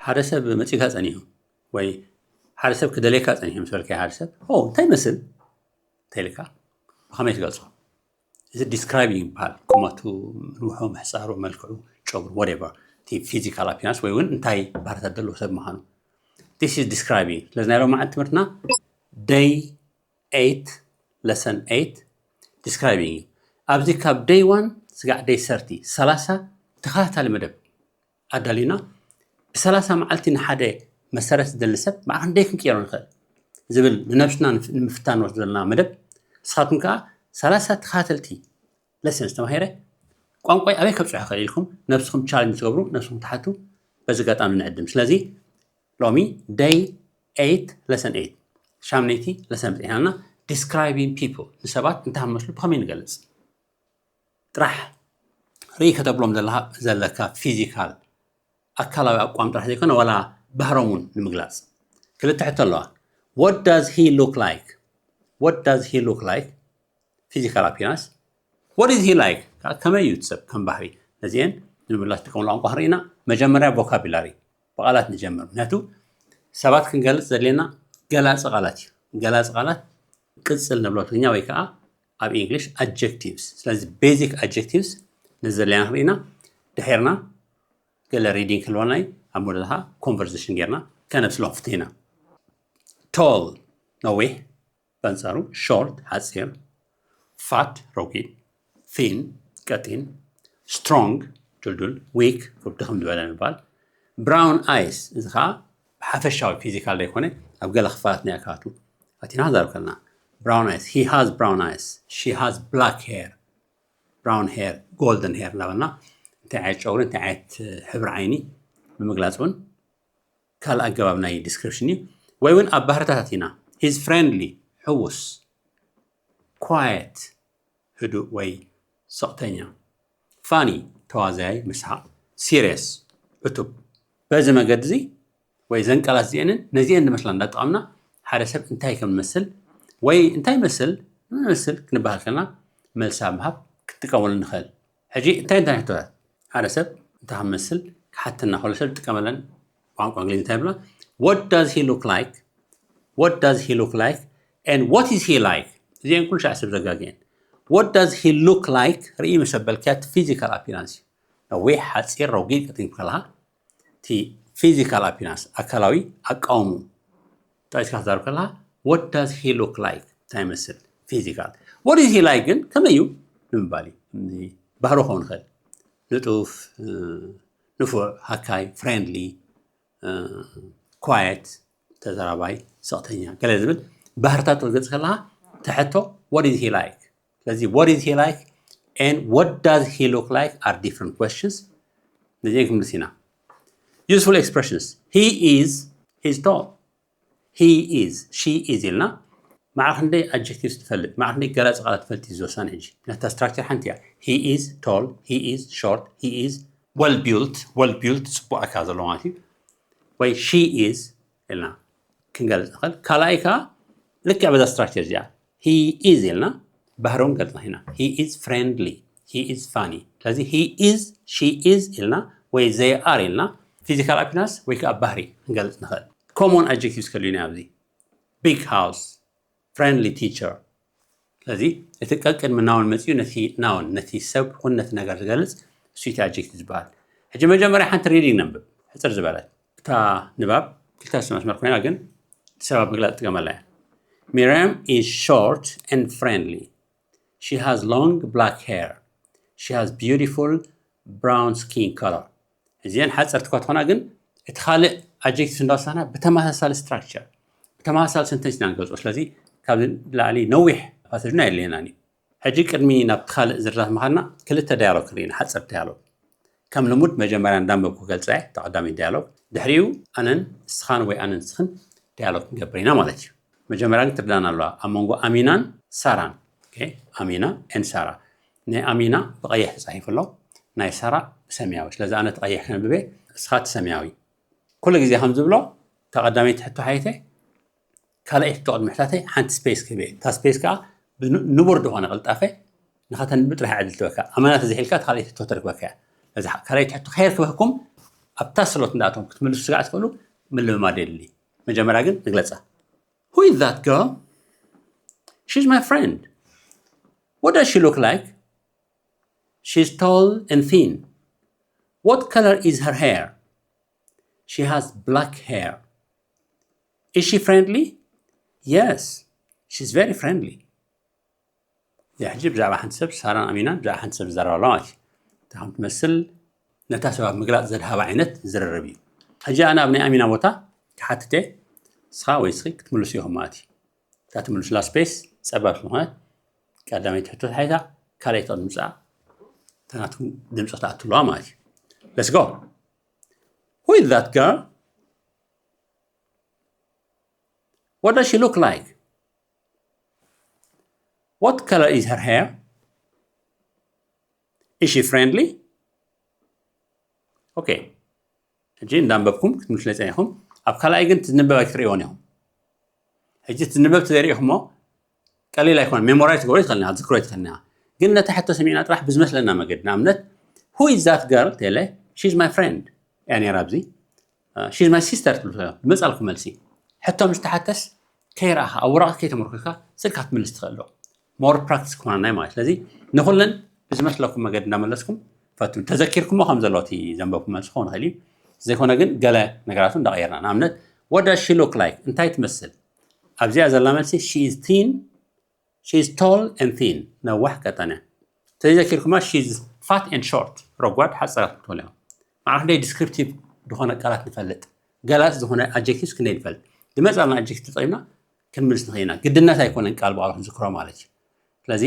ሓደ ሰብ መጺኡካ ጸኒሑ ወይ ሓደ ሰብ ክደልየካ ጸኒሑ ምስ በልካዮ ሓደ ሰብ ኦ እንታይ ይመስል እንተኢልካ ብኸመይ ትገልጾ? እዚ ዲስክራይቢንግ ይበሃል። ቁመቱ፣ ንውሑ፣ ምሕጻሩ፣ መልክዑ፣ ጨጉሩ፣ whatever፣ እቲ ፊዚካል ኣፒራንስ ወይ እውን እንታይ ባህርታት ዘለዎ ሰብ ምዃኑ። This is describing። ስለዚ ናይ ሎማዓንቲ ትምህርትና ደይ ኤይት ለሰን ኤይት ዲስክራይቢንግ እዩ። ኣብዚ ካብ ደይ ዋን ስጋዕ ደይ ሰርቲ ሰላሳ ተኸታታሊ መደብ ኣዳሊና ብሰላሳ መዓልቲ ንሓደ መሰረት ዝደሊ ሰብ ማዕረ ክንደይ ክንቅየሮ ንኽእል ዝብል ንነብስና ንምፍታን ንወስዶ ዘለና መደብ። ንስኻትኩም ከዓ ሰላሳ ተኸታተልቲ ለሰንስ ተማሂረ ቋንቋይ ኣበይ ከብፅሖ ይኽእል ኢልኩም ነብስኹም ቻለንጅ ትገብሩ፣ ነብስኹም ትሓቱ። በዚ ኣጋጣሚ ንዕድም። ስለዚ ሎሚ ደይ ኤይት ለሰን ኤይት ሻምነይቲ ለሰን ብፅሒናና ዲስክራይቢንግ ፒፕል ንሰባት እንታይ መስሉ ብኸመይ ንገልፅ ጥራሕ ርኢ ከተብሎም ዘለካ ፊዚካል ኣካላዊ ኣቋም ጥራሕ ዘይኮነ ዋላ ባህሮም እውን ንምግላፅ ክልተ ሕቶ ኣለዋ። What does he look like? What does he look like? Physical appearance. What is he like? ከመይ እዩ እቲ ሰብ ከም ባህሪ? ነዚአን ንምምላስ ጥቀምሉ ቋንቋ ክንርኢና መጀመርያ ቮካቡላሪ ብቃላት ንጀምር። ምክንያቱ ሰባት ክንገልፅ ዘድልየና ገላፂ ቃላት እዩ። ገላፂ ቃላት ቅፅል ንብሎ ትግርኛ ወይ ከዓ ኣብ ኢንግሊሽ ኣጀክቲቭስ። ስለዚ ቤዚክ ኣጀክቲቭስ ነዚ ዘድልየና ክንርኢና ድሒርና ገለ ሪዲንግ ክህልወና እዩ። ኣብ መወዳእታ ኮንቨርሴሽን ጌርና ከነብስሎ ክፍትን ኢና። ቶል ነዊሕ፣ በንጻሩ ሾርት ሓጺር፣ ፋት ረጒድ፣ ቲን ቀጢን፣ ስትሮንግ ድልዱል፣ ዊክ ድኽም ዝበለ ምባል፣ ብራውን ኣይስ እዚ ከዓ ብሓፈሻዊ ፊዚካል ዘይኮነ ኣብ ገለ ክፋላት ናይ ኣካላቱ ኣቲና ክዛረብ ከለና brown eyes, he has brown eyes, she has black hair, brown hair, golden hair እናበልና እንታይ ዓይነት ጨጉሪ እንታይ ዓይነት ሕብሪ ዓይኒ ብምግላፅ እውን ካልእ ኣገባብ ናይ ዲስክሪፕሽን እዩ። ወይ እውን ኣብ ባህርታት ኣቲና he's friendly ሕዉስ፣ quiet ህዱእ ወይ ስቕተኛ፣ funny ተዋዛያይ ምስሓቕ፣ serious ዕቱብ። በዚ መገዲ እዚ ወይ ዘን ቃላት እዚአንን ነዚአን ንመስላ እንዳጠቐምና ሓደ ሰብ እንታይ ከም ንመስል ወይ እንታይ ይመስል ንመስል ክንበሃል ከለና መልሲ ኣብ ምሃብ ክትጥቀመሉ ንኽእል። ሕጂ እንታይ እንታይ ሕቶታት ሓደ ሰብ እንታይ ከም መስል ክሓተና ከሎ ሰብ ዝጥቀመለን ቋንቋ እንግሊዝ እንታይ ይብላ? What does he look like? What does he look like? And what is he like? እዚአን ኩሉ ሻዕ ሰብ ዘጋግየን። What does he look like? ርኢ ምስ ኣበልካያ እቲ ፊዚካል ኣፒራንስ እዩ። ነዊሕ፣ ሓፂር፣ ረጒድ ክትብል ከለኻ እቲ ፊዚካል ኣፒራንስ ኣካላዊ ኣቃውሙ ጠቂስካ ክትዛረብ ከለኻ what does he look like እንታይ ይመስል ፊዚካል what is he like ግን ከመይ እዩ ንምባል እዩ። ባህሩ ክኸውን ይኽእል ንጡፍ፣ ንፉዕ፣ ሃካይ፣ ፍሬንድሊ፣ ኳየት፣ ተዘራባይ፣ ስቕተኛ ገለ ዝብል ባህርታት ክትገልፅ ከለኻ እቲ ሕቶ what is he like ስለዚ what is he like and what does he look like are different questions። ነዚአን ክንምልስ ኢና። Useful expressions. He is, he's tall. He is, she is ኢልና ማዕረ ክንደይ ኣጀክቲቭስ ትፈልጥ ማዕረ ክንደይ ገላፂ ቃላት ትፈልጥ እዩ ዝወሳነ። ሕጂ ነታ ስትራክቸር ሓንቲ እያ። He is tall, he is short, he is well built. Well built ፅቡቕ ኣካል ዘለዎ ማለት እዩ። ወይ she is ኢልና ክንገልፅ ንኽእል። ካልኣይ ከዓ ልክዕ በዛ ስትራክቸር እዚኣ he is ኢልና ባህሮም ገልፅና ኢና። He is friendly, he is funny። ስለዚ he is, she is ኢልና ወይ they are ኢልና ፊዚካል ኣፒራንስ ወይ ከዓ ባህሪ ክንገልፅ ንኽእል። ኮሞን ኣጀክቲቭስ ከልዩና ኣብዚ big house, friendly teacher። ስለዚ እቲ ቀቅድሚ ናውን መፅኡ ነቲ ናውን ነቲ ሰብ ይኹን ነቲ ነገር ዝገልፅ እሱ እቲ ኣጀክቲቭ ዝበሃል። ሕጂ መጀመርያ ሓንቲ ሪዲንግ ነንብብ ሕፅር ዝበለት እታ ንባብ ክልተ መስመር ኮይና ግን ሰብ ኣብ ምግላፅ ትጥቀመላ እያ። Miriam is short and friendly. She has long black hair. She has beautiful brown skin color. እዚአን ሓፀርቲ እኳ ትኾና ግን እቲ ካልእ ኣጀክቲቭ እንዳወሰና ብተመሳሳሊ ስትራክቸር ብተመሳሳሊ ሰንተንስ ኢና ንገልፆ። ስለዚ ካብ ላዕሊ ነዊሕ ፓሰጅና የድልየናን እዩ። ሕጂ ቅድሚ ናብቲ ካልእ ዝርዝራት ምኻድና ክልተ ዳያሎግ ክንርኢ ኢና። ሓፀርቲ ዳያሎግ ከም ልሙድ መጀመርያ እንዳንበብኩ ክገልፃ እየ ተቐዳሚት ዳያሎግ። ድሕሪኡ ኣነን ንስኻን ወይ ኣነን ንስኽን ዳያሎግ ክንገብር ኢና ማለት እዩ። መጀመርያ ግን ትርዳና ኣለዋ ኣብ መንጎ ኣሚናን ሳራን። ኣሚና ኤን ሳራ። ናይ ኣሚና ብቐይሕ ተፃሒፉ ኣሎ፣ ናይ ሳራ ብሰማያዊ። ስለዚ ኣነ እቲ ቀይሕ ከንብበ፣ ንስኻ እቲ ሰማያዊ። ኩሉ ግዜ ከም ዝብሎ እታ ቀዳመይቲ ሕቶ ሓየተ ካልኣይቲ ሕቶ ቅድሚ ሕታተይ ሓንቲ ስፔስ ክህበ። እታ ስፔስ ከዓ ንቡር ዝኾነ ቅልጣፈ ንኸተንብብ ጥራሕ ዕድል ትበካ። ኣመና ተዘይሒልካ እቲ ካልኣይቲ ሕቶ ተርክበካ እያ። ነዚ ካልኣይቲ ሕቶ ከየርክበኩም ኣብታ ስሎት እንዳኣቶም ክትምልሱ ስጋዕ ትኽእሉ ምልምማድ የድሊ። መጀመርያ ግን ንግለጻ። Who is that girl? She's my friend. What does she look like? She's tall and thin. What color is her hair? She has black hair. Is she friendly? Yes, she's very friendly. ሕጂ ብዛዕባ ሓንቲ ሰብ ሳራን ኣሚናን ብዛዕባ ሓንቲ ሰብ ዝዛረብ ኣሎ ማለት እዩ። እንታይ ከም ትመስል ነታ ሰብ ኣብ ምግላፅ ዘድሃባ ዓይነት ዝርርብ እዩ። ሕጂ ኣነ ኣብ ናይ ኣሚና ቦታ ክሓትት እየ፣ ንስኻ ወይ ንስኺ ክትምልሱ ኢኹም ማለት እዩ። እታ ትምልሱላ ስፔስ ፀባብ ዝኾነት ቀዳመይቲ ሕቶ ተሓይታ፣ ካልኣይቲ ድምፃ እታ ናትኩም ድምፂ ክትኣትሉዋ ማለት እዩ። Let's go. Who is that girl? What does she look like? What color is her hair? Is she friendly? Okay. ሕጂ እንዳንበብኩም ክትምልሱለይ ጸኒኹም። ኣብ ካልኣይ ግን ትንበብ ኣይትርእይዎን ኢኹም። ሕጂ ትንበብ ተዘይርእኹሞ ቀሊል ኣይኮነን። ሜሞራይዝ ትገብሮ ትኽእልና፣ ትዝክሮ ትኽእልና። ግን ነታ ሕቶ ሰሚዕና ጥራሕ ብዝመስለና መገዲ፣ ንኣብነት who is that girl? ተለ she's my friend እያ ነይራ ኣብዚ። She's my sister ትብሉ ትኽእሉ። ዝመጻልኩም መልሲ። ሕቶ ምስ ተሓተስ ከይረኣኻ፣ ኣብ ወረቐት ከይተመርኮስካ ስልካ ክትምልስ ትኽእል ዶ? ሞር ፕራክቲስ ክኾነና እዩ ማለት። ስለዚ ንኹለን ብዝመስለኩም መገዲ እንዳመለስኩም ፈትኑ። ተዘኪርኩሞ ከም ዘሎ እቲ ዘንበብኩም መልሲ ክኸውን ይኽእል እዩ። ዘይኮነ ግን ገለ ነገራቱ እንዳቐየርና። ንኣብነት what does she look like? እንታይ ትመስል? ኣብዚኣ ዘላ መልሲ she is thin, she is tall and thin፣ ነዋሕ ቀጠነ። ተዘኪርኩማ she is fat and short፣ ረጓድ ሓጸራት ክትበሉ እዮም። ማዕረ ክንደይ ዲስክሪፕቲቭ ዝኾነ ቃላት ንፈልጥ፣ ገላጽ ዝኾነ ኣጀክቲቭስ ክንደይ ንፈልጥ። ዝመጻልና ኣጀክቲቭ ተጠቂምና ክንምልስ ንኽእል ኢና። ግድነት ኣይኮነን ቃል ብቓሉ ክንዝክሮ ማለት እዩ። ስለዚ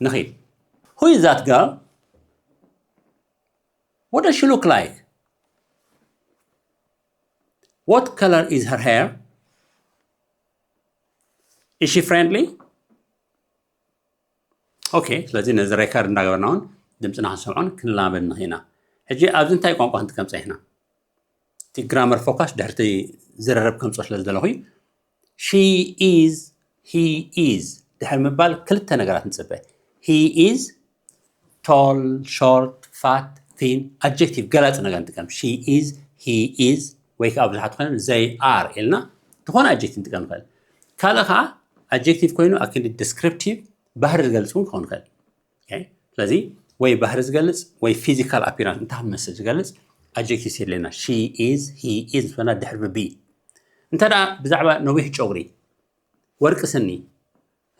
ንኺድ። Who is that girl? What does she look like? What color is her hair? Is she friendly? ኦኬ፣ ስለዚ ነዚ ሬከርድ እንዳገበርና እውን ድምፅና ክንሰምዖን ክንላመድን ንኽእል ኢና። ሕጂ ኣብዚ እንታይ ቋንቋ ክንጥቀም ፀኒሕና? እቲ ግራመር ፎካስ ድሕርቲ ዝርርብ ከምፅኦ ስለ ዝደለኹ፣ she is፣ he is ድሕሪ ምባል ክልተ ነገራት ንፅበ። He is tall, short, fat, thin፣ ኣጀክቲቭ ገላፂ ነገር ንጥቀም። She is, he is፣ ወይ ከዓ ብዙሓት ኮይኖም they are ኢልና ዝኾነ ኣጀክቲቭ ንጥቀም ንኽእል። ካልእ ከዓ ኣጀክቲቭ ኮይኑ ኣክንዲ ዲስክሪፕቲቭ ባህሪ ዝገልፅ እውን ክኸውን ይኽእል። ኦኬ፣ ስለዚ ወይ ባህሪ ዝገልፅ ወይ ፊዚካል ኣፒራንስ እንታይ ከም ዝመስል ዝገልፅ ኣጀክቲቭስ የድልየና። She is, he is ምስ በልና ድሕሪ ብ። እንተ ደኣ ብዛዕባ ነዊሕ ጨጉሪ፣ ወርቂ ስኒ፣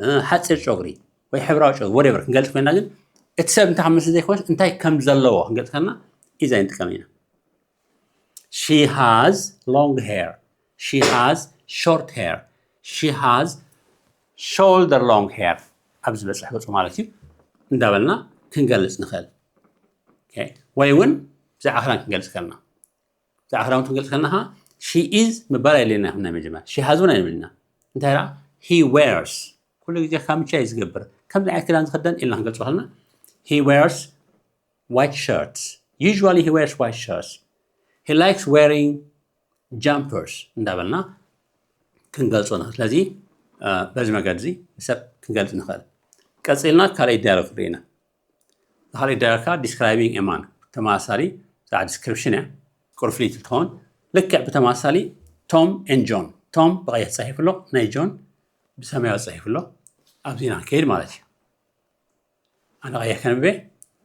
እ፣ ሓፂር ጨጉሪ ወይ ሕብራዊ ጨጉሪ whatever ክንገልፅ ኮይና ግን እቲ ሰብ እንታይ ከም ዝመስል ዘይኮነስ እንታይ ከም ዘለዎ ክንገልፅ ከለና is ኣይንጥቀም ኢና። She has long hair. She has short hair. She has shoulder long hair ኣብ ዝበፅሕ ገፁ ማለት እዩ እንዳበልና ክንገልፅ ንኽእል። ኦኬ፣ ወይ እውን ብዛዕባ ክዳን ክንገልፅ ከለና፣ ብዛዕባ ክዳውንቲ ክንገልፅ ከለና ከዓ she is ምባል ኣይድልየና ይኹን ናይ መጀመርያ she has እውን ኣይንብል ኢና። እንታይ ደኣ he wears፣ ኩሉ ግዜ ካምቻ እዩ ዝገብር፣ ከምዚ ዓይነት ክዳን ዝኽደን ኢልና ክንገልፆ ከለና he wears white shirts. Usually he wears white shirts. He likes wearing jumpers እንዳበልና ክንገልፆ ንኽእል። ስለዚ እ፣ በዚ መገዲ እዚ ሰብ ክንገልፅ ንኽእል። ቀፂልና ካልኣይ ዳያሎግ ንርኢ ኢና። ካልኣይ ዳያሎግ ከዓ describing a man፣ ተመሳሳሊ ብዛዕባ ዲስክሪፕሽን እያ። ቁርፍሊት እንትኸውን ልክዕ ብተመሳሳሊ ቶም and ጆን፣ ቶም ብቐይሕ ተፃሒፉ ኣሎ፣ ናይ ጆን ብሰማያዊ ተፃሒፉ ኣሎ። ኣብዚ ኢና ክንከይድ ማለት እዩ። ኣነ ቀይሕ ከንብቤ፣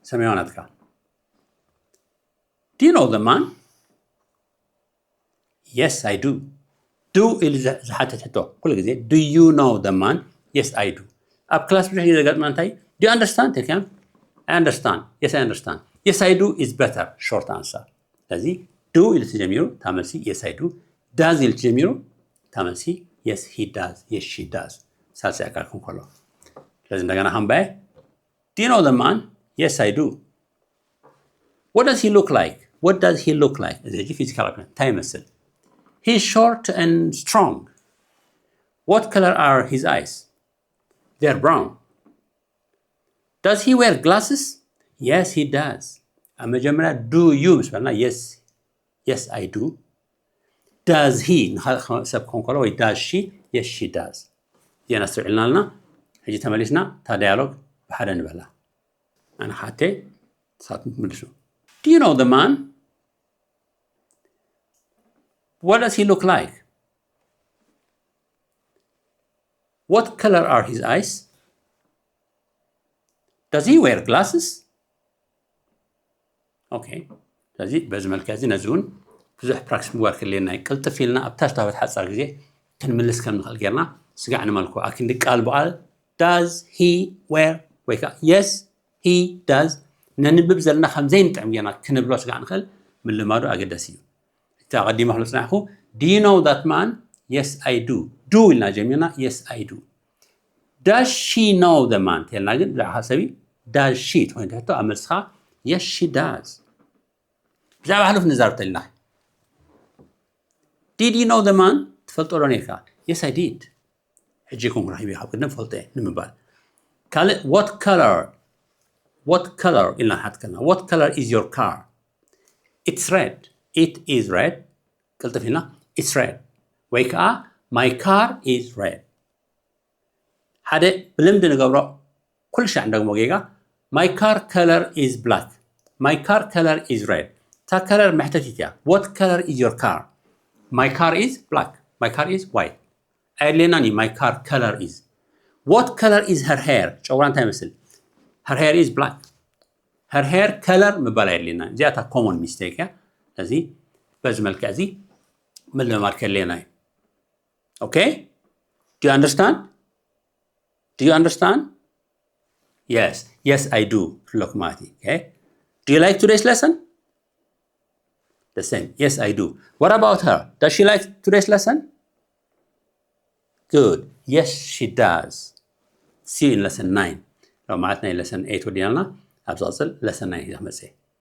ሰማያዊ ናትካ። Do you know the man? Yes, I do. Do ኢሉ ዝ- ዝሓትት ሕቶ ኩሉ ግዜ do you know the man? Yes, I do። ኣብ ክላስ ብዙሕ ግዜ ዘጋጥመና እንታይ do you understand ኢልካዮም? I understand. Yes, I understand. Yes, I do is better short answer። ስለዚ do ኢሉ ተጀሚሩ እታ መልሲ yes, I do። Does ኢሉ ተጀሚሩ እታ መልሲ yes, he does. Yes, she does። ሳልሳይ ኣካል ክኸውን ከሎ ስለዚ እንደገና ከንባየ Do you know the man? Yes, I do. What does he look like? What does he look like? እዚ ሕጂ ፊዚካል ኣፒራንስ እንታይ ይመስል? He's short and strong. What color are his eyes? They're brown. Does he wear glasses? Yes, he does. ኣብ መጀመርያ do you ምስ በልና yes, yes, I do. Does he ንኻልእ ሰብ ክኸውን ከሎ ወይ does she? Yes, she does። እዚአን ኣስተውዒልና ኣለና። ሕጂ ተመሊስና እታ ዳያሎግ ብሓደ ንበላ። ኣነ ክሓቴ ንሳትኩም ትምልሱ። Do you know the man? What does he look like? What color are his eyes? Does he wear glasses? Okay. ስለዚ በዚ መልክዕ እዚ ነዚ እውን ብዙሕ ፕራክቲስ ምግባር ክልየና እዩ። ቅልጥፍ ኢልና ኣብታ ዝተዋህበት ሓፃር ግዜ ክንምልስ ከም ንኽእል ጌርና ስጋዕ ንመልኮ። ኣክንዲ ቃል ብቓል does he wear ወይ ከዓ yes he does ነንብብ ዘለና ከም ዘይንጥዕም ጌርና ክንብሎ ስጋዕ ንኽእል ምልማዱ ኣገዳሲ እዩ። እቲ ኣቐዲመ ክብሎ ፅናሕኩ do you know that man? Yes I do። Do ኢልና ጀሚርና yes I do። Does she know the man? ተልና ግን ብዛዕባ ሰብ does she ትኾይኑ ትሕቶ ኣብ መልስኻ yes she does። ብዛዕባ ሕሉፍ ንዛረብ ተልና did you know the man? ትፈልጦ ዶ ነርካ? Yes I did። ሕጂ ይኹን ረኺበ ካብ ቅድም ፈልጦ እየ ንምባል። ካልእ what color what color ኢልና ንሓትከልና what color is your car? It's red። It is red። ቅልጥፍ ኢልና it's red ወይ ከዓ my car is red። ሓደ ብልምዲ ንገብሮ ኩሉ ሻዕ እንደግሞ ጌጋ my car color is black። My car color is red። እታ color መሕተቲት እያ። What color is your car? My car is black። My car is white። ኣየድልየናን እዩ my car color is። What color is her hair? ጨጉራ እንታይ ይመስል? Her hair is black። Her hair color ምባል ኣየድልየናን። እዚኣ እታ common mistake እያ። ስለዚ በዚ መልክዕ እዚ ምልምማድ ከድልየና እዩ። Okay? Do you understand? Do you understand? Yes. Yes I do ክብለኩም ማለት እዩ። Okay? Do you like today's lesson? The same. Yes I do. What about her? Does she like today's lesson? Good. Yes she does. See you in lesson nine. ሎማዓት ናይ lesson eight ወዲናልና ኣብ ዝቕፅል lesson nine ሒዘ ክመፅእ እየ።